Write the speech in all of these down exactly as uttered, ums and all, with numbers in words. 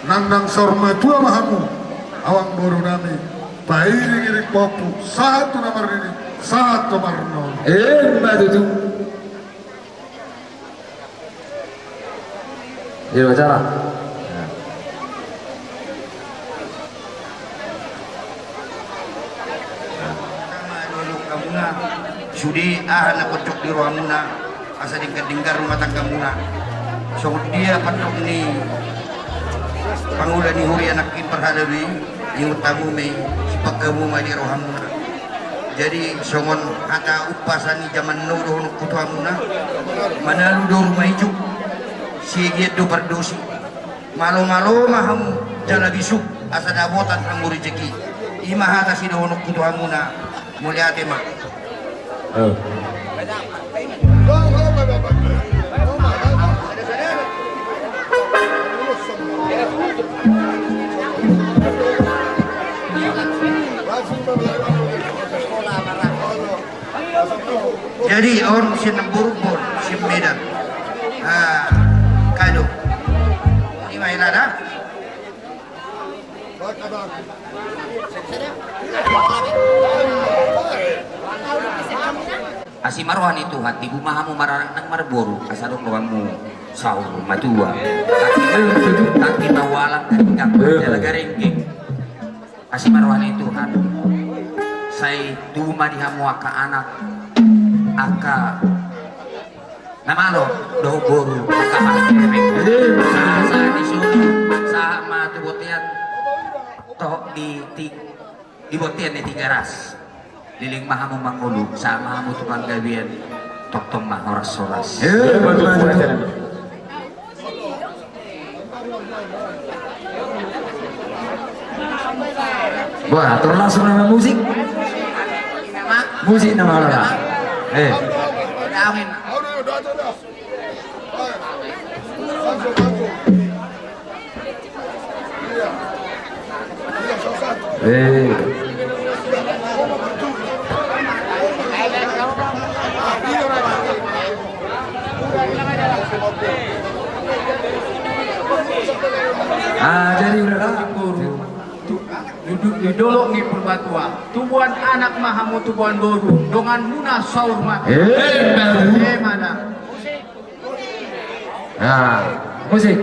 Nang saur matua ma hamu, amang boru nami, pairing-iring pahompu, sahat tu na marnini, sahat tu na marnono. Emma tutu. Jadi upacara. Sude aha na pocok di rohamuna, asa denggan-denggan rumah tanggamuna. Songon dia pandok ni pangula ni huria nangkin parhalado i, ingot hamu ma i, sipanggabu ma di rohamuna. Jadi songon hata umpasa ni jaman now dohononku tu hamuna, manalu do ruma ijuk, siagian do pardosi. Malo-malo ma hamu jala bisuk, asa dapotan hamu rejeki. I ma hata sidohononku tu hamuna. Mauliate ma. Jadi on sian Namboru, on sian Medan. Ah, kado. Ima ilada. Asi ma roha ni Tuhan, tibu ma hamu maranak nang marboru, asa adong rohamu saur matua. Tangki, tangki taualang, tangki gambang, jala garenggeng. Asi ma roha ni Tuhan. Sai tubu ma di hamu angka anak, angka na malo dohot boru, angka anak. Sahat, sahat di solu, sahat ma tu bontean. Toho di ti-, di bontean ni Tigaras. Leleng ma hamu mangolu, sahat ma hamu tu panggabean. Tongtong ma horas-horas. Eh, betul, betul. Wah, terus langsung nama musik. Musik nama orang. Eh. Eh. Ah, jadi udah lah. Tu-, tu-, di dolok ni Purbatua. Tubuan anak ma hamu tubuan boru. Donganmuna saur ma. Eh. Eh, mana? Nah, musik.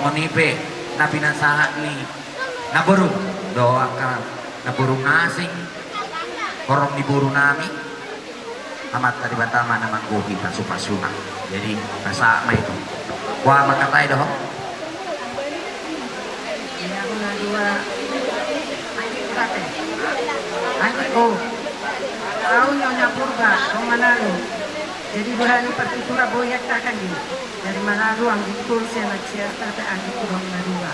Songon i pe na pinasahat ni namboru dohot angka namboru na asing, horong ni boru nami, Amanta Debata ma na manggohi pasupasuna. Jadi pasahat ma i tu. Boha ma hata i dohot? Ia, mula dua. Anggi berapa? Anggi, oh. Au Nyonya Purba, Manado. Jadi boha ni partitura boi attakan di. Dari Manado, Anggi Kul, Sianak Sianak, Anggi Kul, Manado.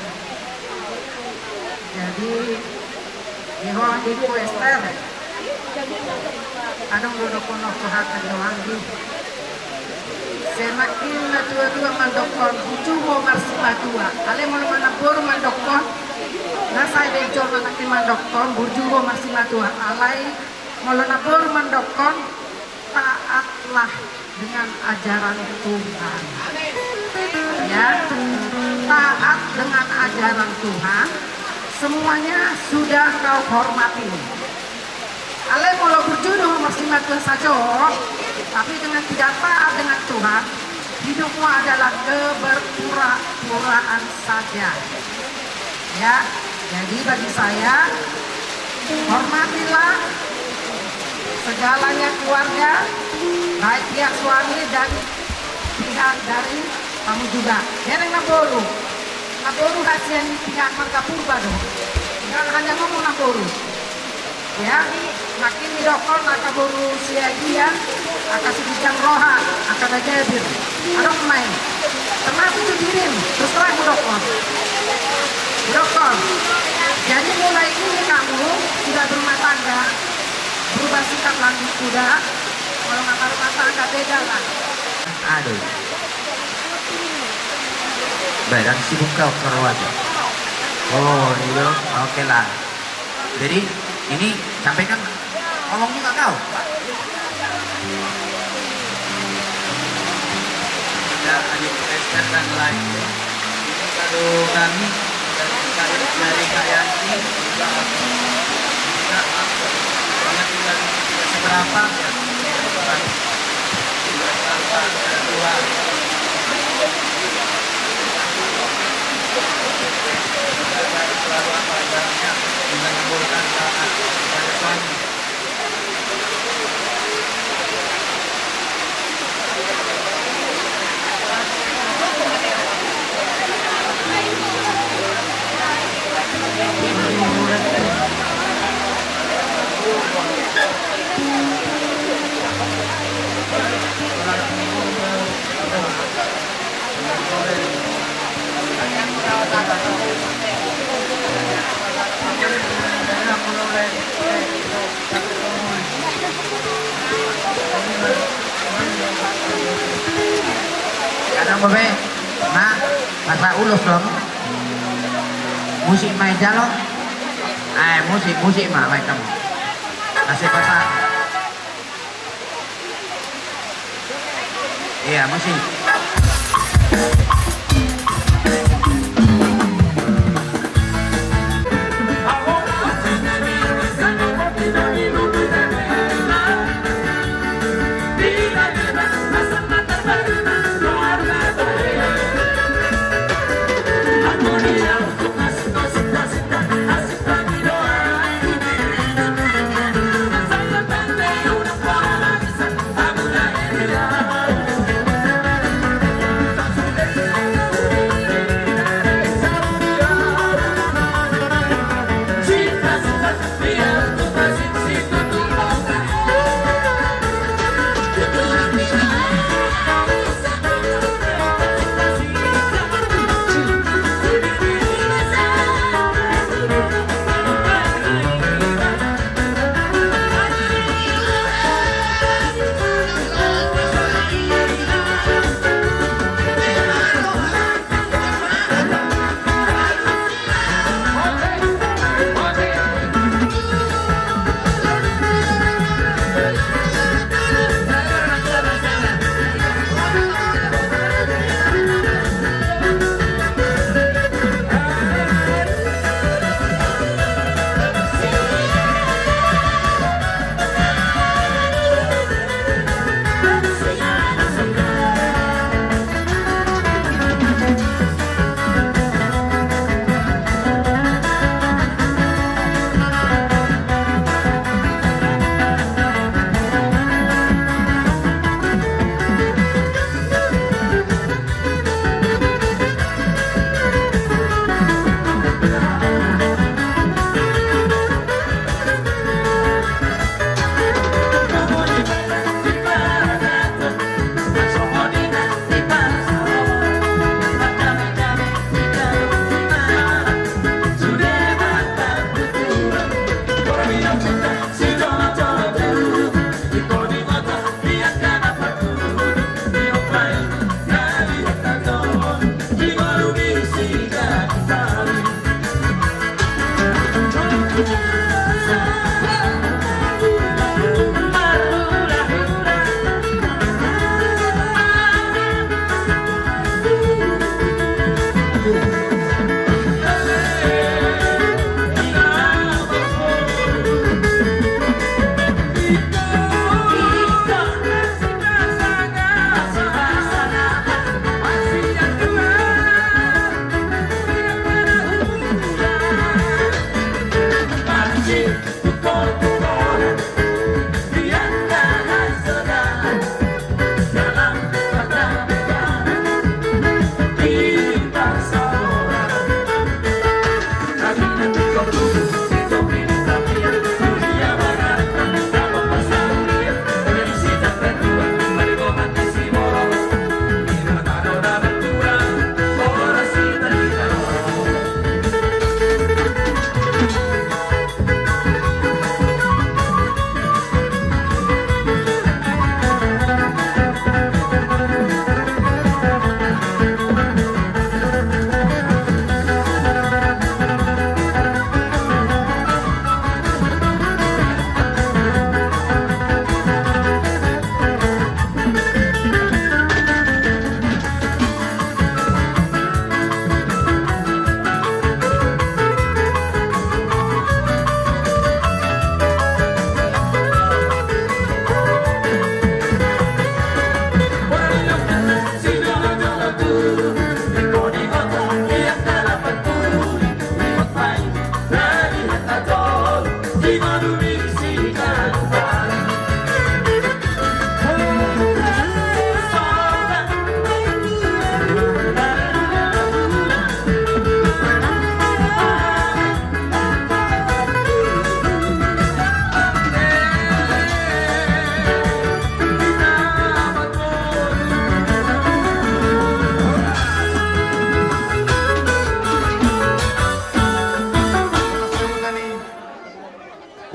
Jadi, di ho Anggi Kul Ester. Adong do dohonon tu hata di ho Anggi. Sai nangkin na tuatua mandokkon, burju ho marsimatua. Alai molo namboru mandokkon, na sai do jolma nangkin mandokkon, burju ho marsimatua. Alai molo namboru mandokkon, taatlah dengan ajaran Tuhan. Ya, taat dengan ajaran Tuhan, semuanya sudah kau hormati. Alai molo burju do ho marsimatua sajo, tapi dengan tidak taat dengan Tuhan, hidupmu adalah keberpura-puraan saja. Ya, jadi bagi saya, hormatilah segalanya keluarga, baik pihak suami dan pihak dari kamu juga. Dereng namboru. Namboru hasian ni pihak marga Purba do. Nunga hanyang ngomong namboru. Ya, nangkin didokkon angka boru Siagian, angka si Ginjang Roha, angka na jabir. Adong ma i. Termasuk tu dirim, terus terang hudokkon. Hudokkon. Jadi mulai ini kamu sudah berumah tangga, berubah sikap lagi sudah. Kalau nggak berumah tangga, beda lah. Aduh. Badan sibuk kau, keluarga. Oh, iya, oke lah. Jadi, ini sampaikan, ngomong juga kau, Pak. Ada Ayu Esther dan lain. Ini kado kami dari, dari Kak Yanti. Kita, kita tinggal di seberapa, ya. Kadang bobe, na, pasahat ulos dong. Musik ma i jalo. Ai, musik, musik ma, baik kamu. Kasih pasahat. Iya, musik.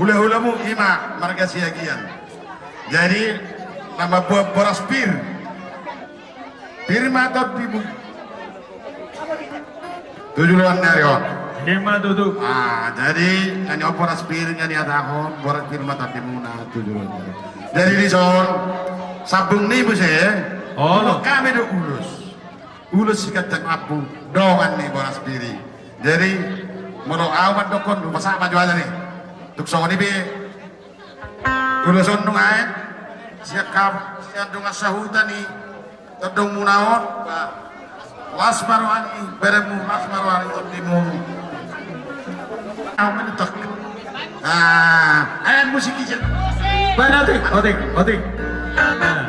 Hulahulamu ima marga Siagian. Jadi, na mamboan boras pir. Pir ma tondimu. Tu joloan ni ari on. Ima tutu. Ah, jadi, nga nion boras pir, nga nihatahon, boras pir ma tondimuna, tu joloan ni ari. Jadi, dison, sambung ni muse, eh? Oh. Hami do ulos. Ulos siganjang lambung, dongan ni boras pir i. Jadi, molo au mandokkon, hupasahat ma jo hata ni. Tung songon i pe, ulos on nunga aek, sian kam, sian dongan sahuta ni tondongmuna on, ba, las ma roha ni beremu, las ma roha ni tondimu. Au manutak. Ah, aek musik i sian. Bana otik, otik, otik. Ah.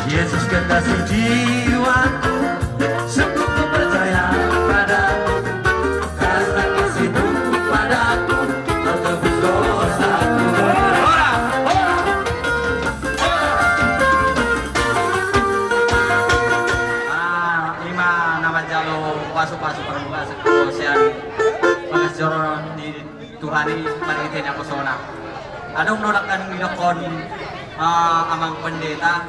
Yesus kekasih jiwaku, sungguh ku percaya padamu, karena kasihmu padaku, kau tebus dosaku. Ora, ora, ora. Ah, ima na manjalo pasu-pasu parmuka sian bagas joro ni Tuhan i marhite ni naposona. Adong do nangkaning didokkon, ah, amang pendeta,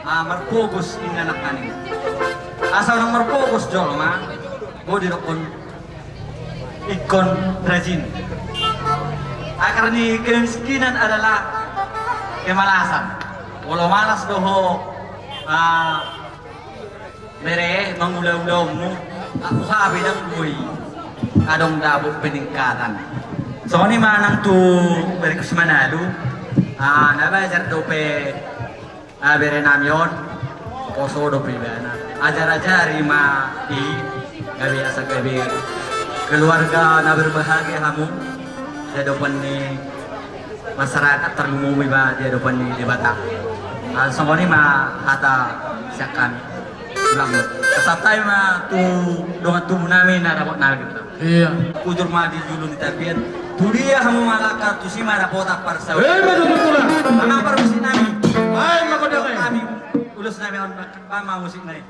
ah, marpogos inna nangkaning. Asa unang marpogos jolma, boi didokkon ingkon rajin. Akar ni kemiskinan adalah kemalasan. Molo malas do ho, Ah, bere, mangula-ulaonmu, aku habe dang boi adong dapot peningkatan. Songon i ma nang tu berengku si Manalu, ah, na bajar dope, ah, bere nami on, poso dope ibana. Ajar-ajari ma i, gabe asa gabe keluarga na berbahagia hamu di adopan ni masyarakat, tarlumobi ma di adopan ni Debata. Ah, songon i ma hata sian hami. Ulang. Santabi ma tu dongan tubu nami na dapot nami. Ia. Hujur ma di julu ni tapian. Tu dia hamu mangalangka, tusi ma dapotan parsaulian. Eh, betul, betul. Amang parmusik nami. Ai, mangkode nami. Ulos nami on, amang parmusik nami.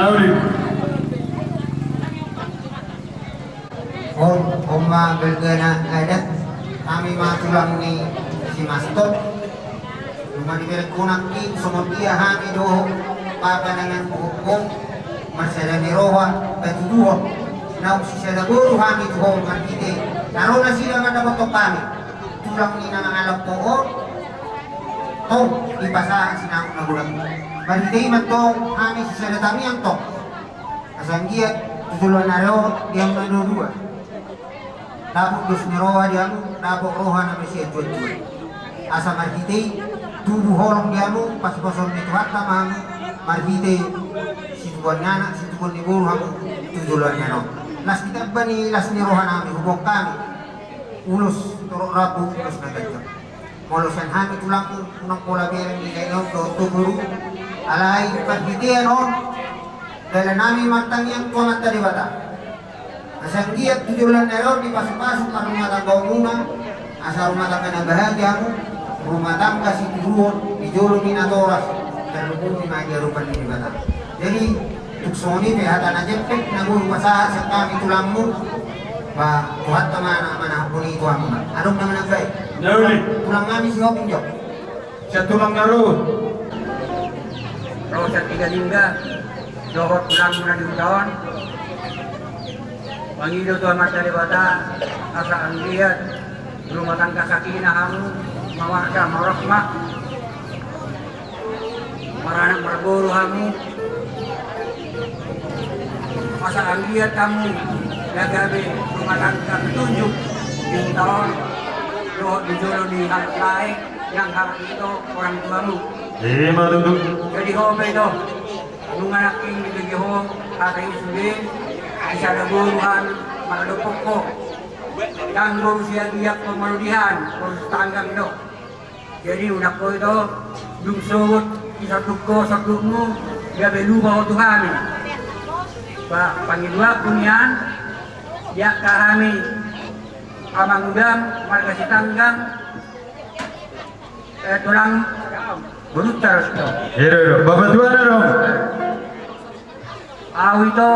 On, on ma balgana adat, hami ma tulang ni Simaston. Nunga diberengkon nangkin songon dia hami dohot papa na naeng huboan, marsada ni roha patuduhon naung sisada boru hami tu ho marhite na ro nasida mandapothon hami tulang ni na mangalap ho on. Tong dipasahat sinamot na godang. Marhite i ma tong hami sisada tangiang tong. Asa anggiat tu joloan ni ari on di hamu na dua-dua dapot dos ni roha di hamu, dapot roha na masianjuanjuan. Asa marhite i tubu holong di hamu, pasupasu ni Tuhanta ma hamu, marhite situbuan ni anak, situbuan ni boru hamu tu joloan ni ari on. Las ni tamba ni las ni roha nami huboan hami ulos torop rambu, ulos na ganjang. Molo sian hami tulangmu, unang pola bereng di lae on dohot tu boru. Alai parhitean on, dalan nami martangiang tu Amanta Debata, asa anggiat tu joloan ni ari on dipasupasu parrumatanggaonmuna, asa rumah tangga na bahagia hamu, rumah tangga situruon di jolo ni natoras, tarlumobi ma di adopan ni Debata. Jadi, tung songon i pe hata na jempek na boi hupasahat sian hami tulangmu. Ba, Tuhanta ma na manahak boni tu hamu ma. Adong na manambai? Tulang nami si Hoping jo. Sian tulang na ro. Ro sian Tiga Lingga dohot tulangmu na di huta on. Mangido tu Amanta Debata asa anggiat rumah tangga sakinah hamu, mawaddah warahmah, maranak marboru hamu, asa anggiat hamu na gabe rumah tangga petunjuk di huta on dohot di jolo ni halak lae nang halak ito orang tuamu. Ima tutu. Jadi ho pe ito, nunga nangkin dibege ho hata i sude, sisada boru hami mangadophon ho. Ndang boru siagiak pe molo di han, boru Sitanggang do. Jadi unang ho ito, dung sogot disonduk ho sondukmu, gabe lupa ho tu hami. Ba, pangidoanku nian, di angka hami amangudam marga Sitanggang, eh, tulang, boru taros do. Iya do, do. Bapak tua na do. Au ito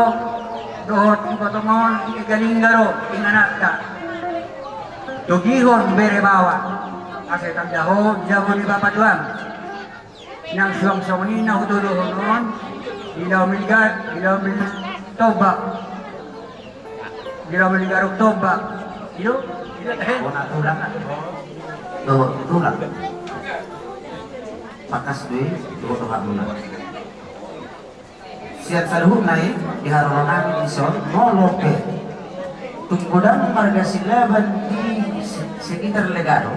dohot ibotom on, Tiga Lingga do ingananta. Togihon bere baoa, asa tanda ho jabu ni bapa tuam. Nang suang songon i na hutodohon on, di laum ni gar-, di laum ni tombak. Di laum ni garuk tombak. Iyo, iyo, eh. Bona tulang. Dohot tulang. Pakas do i, dohot dohot muna. Sian saluhutna i, di haroro nami dison, molo pe tung godang marga Silaban di se-, sekitar Legado,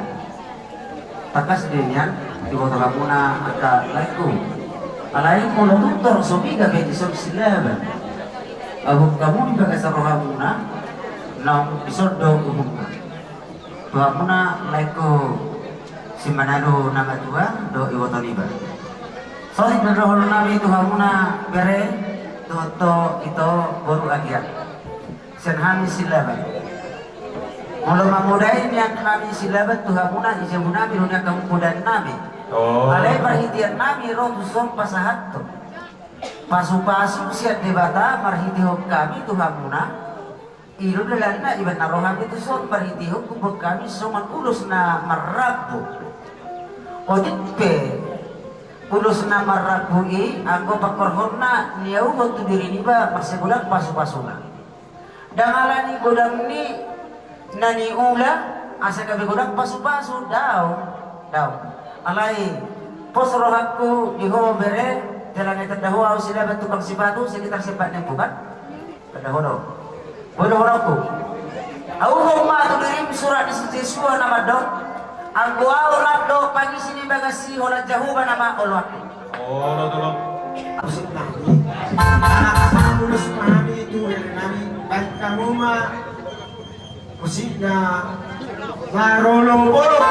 tangkas do i nian diboto hamuna angka laengku. Alai molo tung torop so piga pe dison Silaban, ahu hamu di bagasan rohamuna, naung dison do uhumna. Tu hamuna laengku si Manado na matua dohot iboto niba. Songon i do dohonon nami tu hamuna bere dohot ito boru agia. Sian hami Silaban. Molo mamodai nian hami Silaban tu hamuna, i jabu nami do nian hamu podan nami. Oh. Alai parhitean nami ro tuson pasahathon pasupasu sian Debata marhitehon hami tu hamuna. I do dalanna, ibana ro hami tuson marhitehon huboan hami songon ulos na marrambu. Otik pe ulos na marrambu i anggo pangkorhonna niauhon tu diri niba marsigodang pasupasuna. Ndang ala ni godang ni na niula asa gabe godang pasupasu, daong, daong. Alai pos rohangku di ho bere, jala na ditanda ho au Silaban tukang sipatu sekitar Sempak Nempu kan. Tanda ho do. Boi do ho rohangku. Au uhum ma tu dirim surat ni si Jesua na mandok, anggo au rap do pangisi ni bagas i, holan Jahowa nama oloanku. Olo, tolong. Musik nami. Anak-anak mulus nami tu bere nami. Baik hamu ma musikna marolopolop.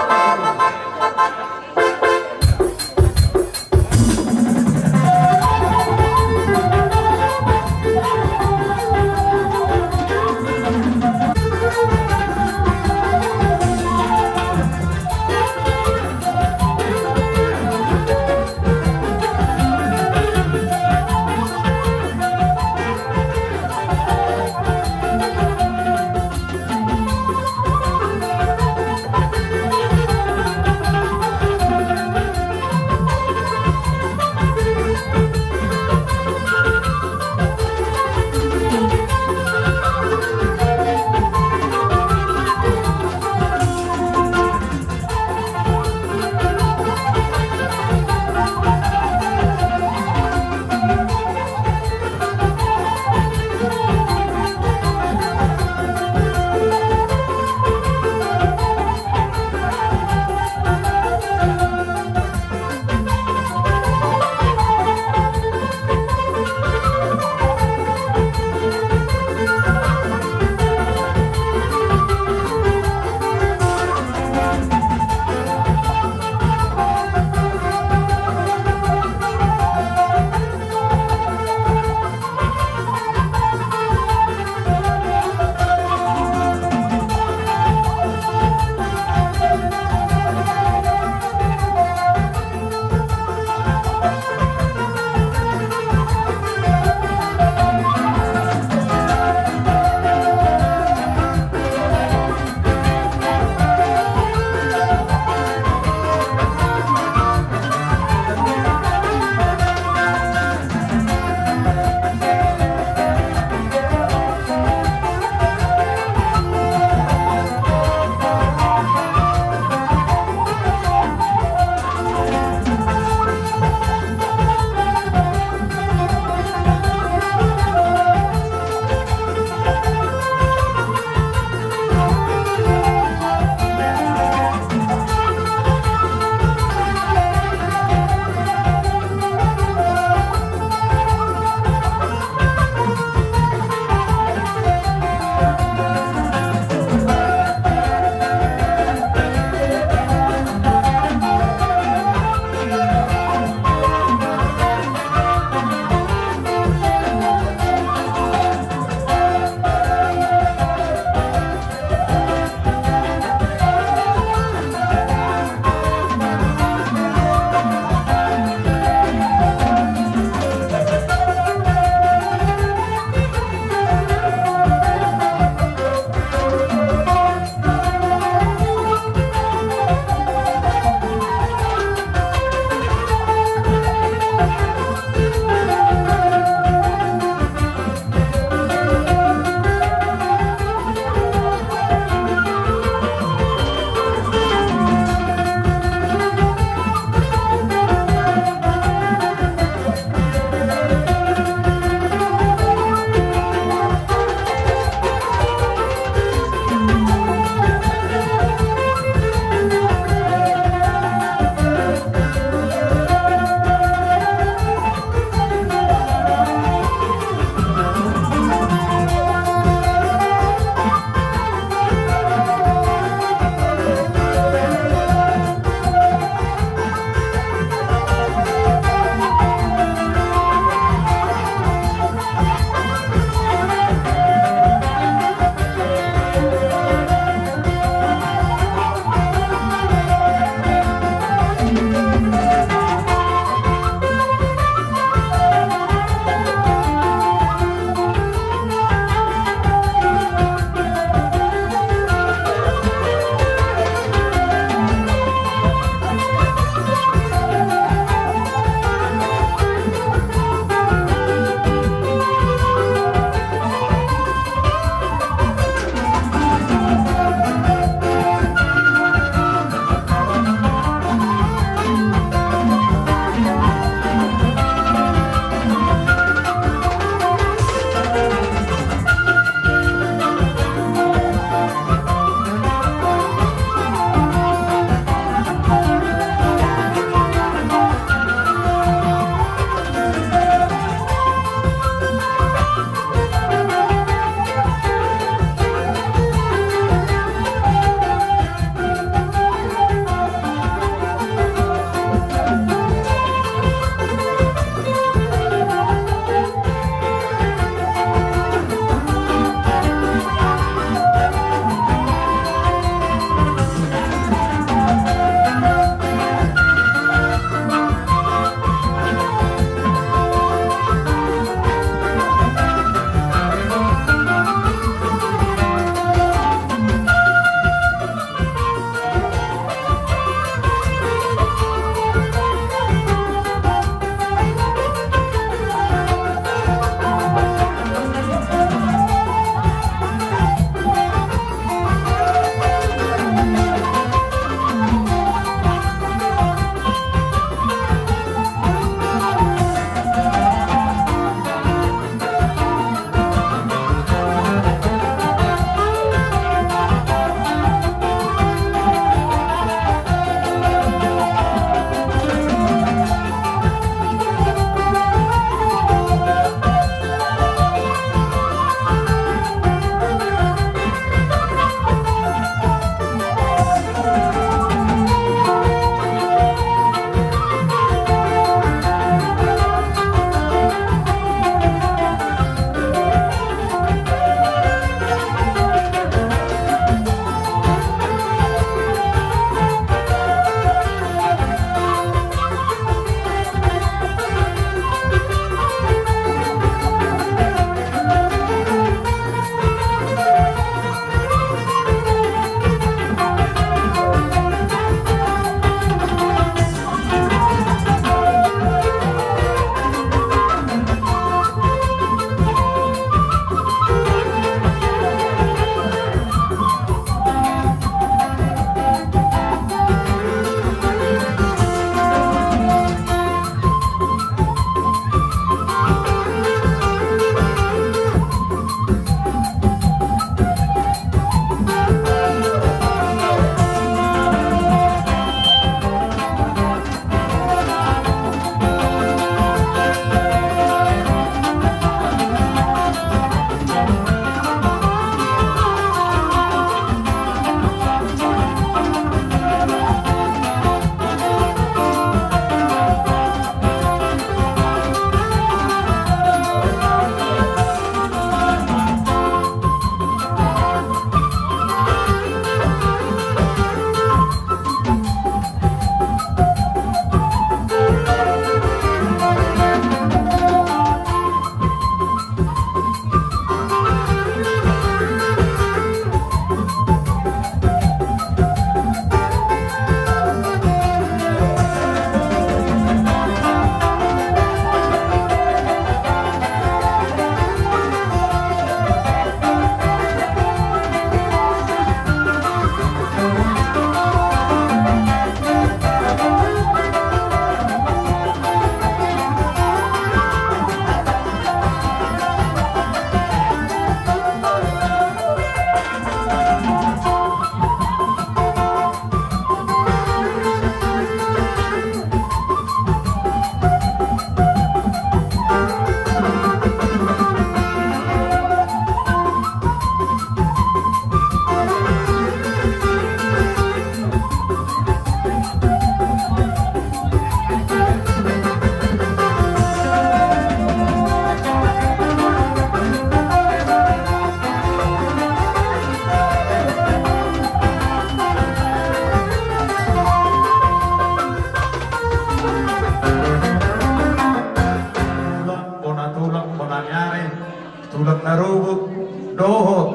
Tulang na robot dohot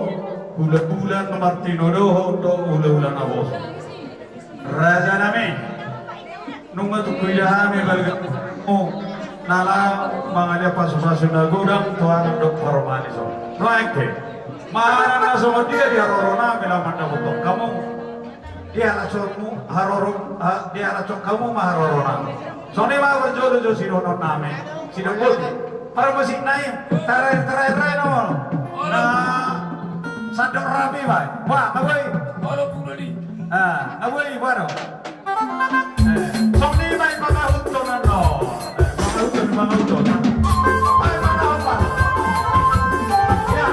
hulahula na martinodohon dohot hulahula na boso. Raja nami, nunga tung huida hami balgamu na laho mangalean pasupasu na godang tu anak dohot parumaen i. Songon i pe, manang na songon dia di haroro nami laho mandapothon hamu, dihalashon hamu haroro, dihalashon hamu ma haroro nami. Songon i ma parjolo jo sidohonon nami, sidok boti. Parmusik nai, terakhir, terakhir, terakhir, no. Na sandok rapi, bai. Wah, na boi. Olo, pura di. Ah, na boi, wah, no. Eh, songon i ma i pangahuton, no. Eh, pangahuton, pangahuton. Bai, pangahuton. Ya.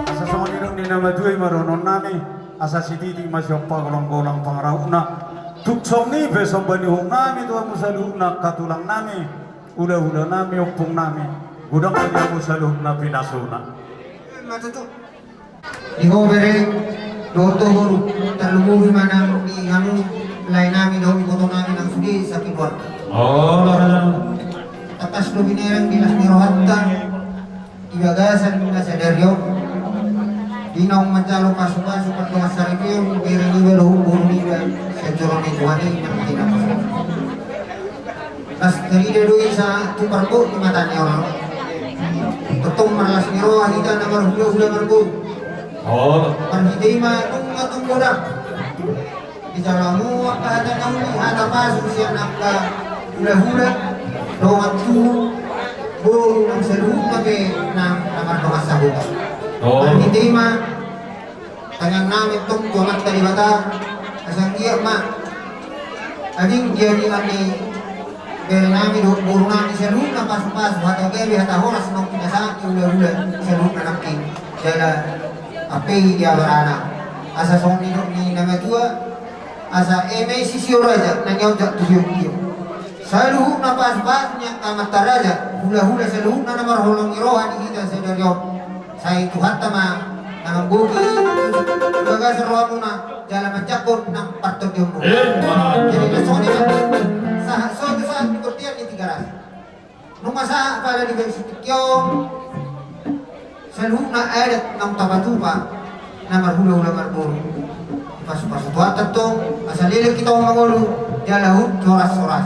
Asa songon i do ni na matua i ma dohonon nami, asa sititi ma sian pagolanggolang pangarahutna. Tung songon i pe somba ni uhum nami tu hamu saluhutna, angka tulang nami, hulahula nami, ompung nami, godang ma di hamu saluhutna pinasuna. Di ho bere, dohot tohor, tarlumobi ma nang di hamu lae nami dohot iboto nami nang sude sakeluarga. Tangkas do binerang di las ni roha. Di bagasan na sadari on, di naung manjalo pasupasu pardongansaripeon bere niba dohot boru niba sian joro ni Tuhan i marhite nami. Las tarida do i sahat tu parbot ni mata ni orang. Tongtong marlas ni roha hita na marhulahula marboru. Marhite i ma nunga tung godang dijalo hamu angka hata na uli, hata pasu sian angka hulahula, dongan tubu, boru nang saluhutna pe nang na mardongan sahuta. Marhite i ma tangiang nami tong tu Amanta Debata, asa anggiat ma ading di adingan ni bere nami dohot boru nami saluhutna pasupasu, hata gabe, hata horas naung pinasahat ni hulahula saluhutna nangkin jala ampei di abarana. Asa songon nidok ni na matua, asa eme sisio raja na nionjak tu hiongkiong. Saluhutna pasupasu ni angka amanta raja, hulahula saluhutna na marholong ni roha di hita sadari on. Sai Tuhanta ma na mambohi di bagasan rohamuna jala manjangkon nang partondionmuna. Jadi na songon i ma sahat so tu sahat ni bortian ni Tigaras. Nunga sahat pala di bagasan tingki on saluhutna adat naung tapatupa na marhulahula marboru. Dipasupasu Tuhanta tong asa leleng hita on mangolu jala hot horas-horas.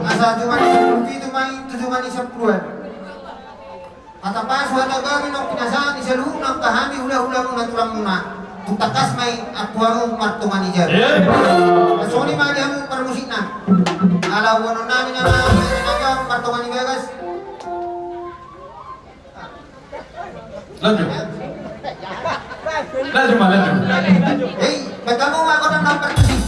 Asa jumadi sampulu pitu ma i tu jumadi sampulu ualu. Hata pasu hata gabe naung pinasahat ni saluhutna angka hami hulahulamuna tulangmuna. Tung tangkas ma i ampuanmu martonga ni jabu. Asa songon i ma di hamu parmusikna. Ala uanon nami na na na na martonga ni bagas. Lanjut. Lanjut ma, lanjut. Hei, baga mau ma godang na parmusik.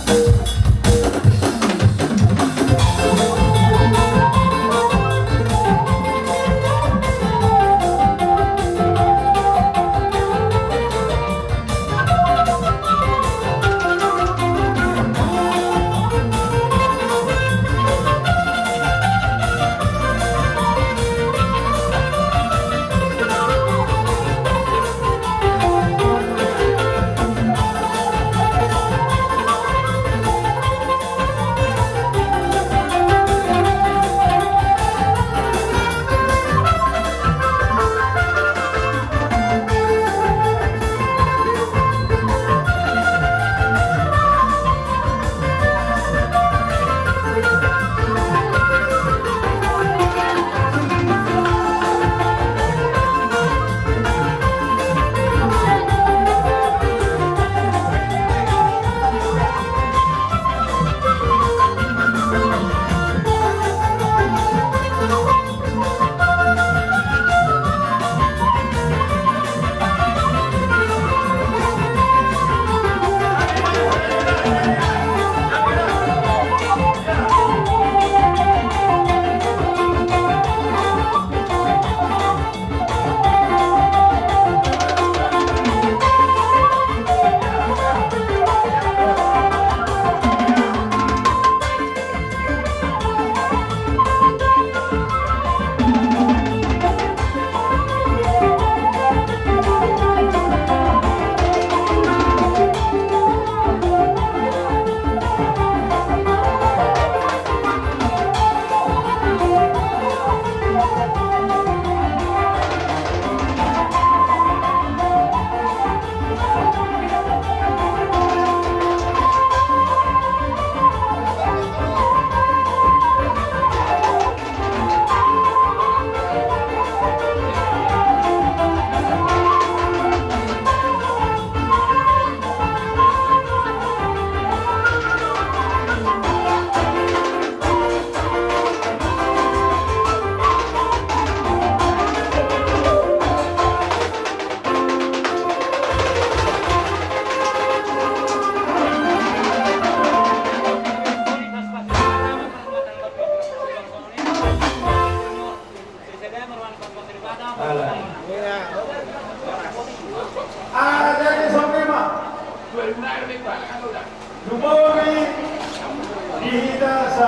Ala. Ala, jadi songon i ma. Lumobi di hita sa.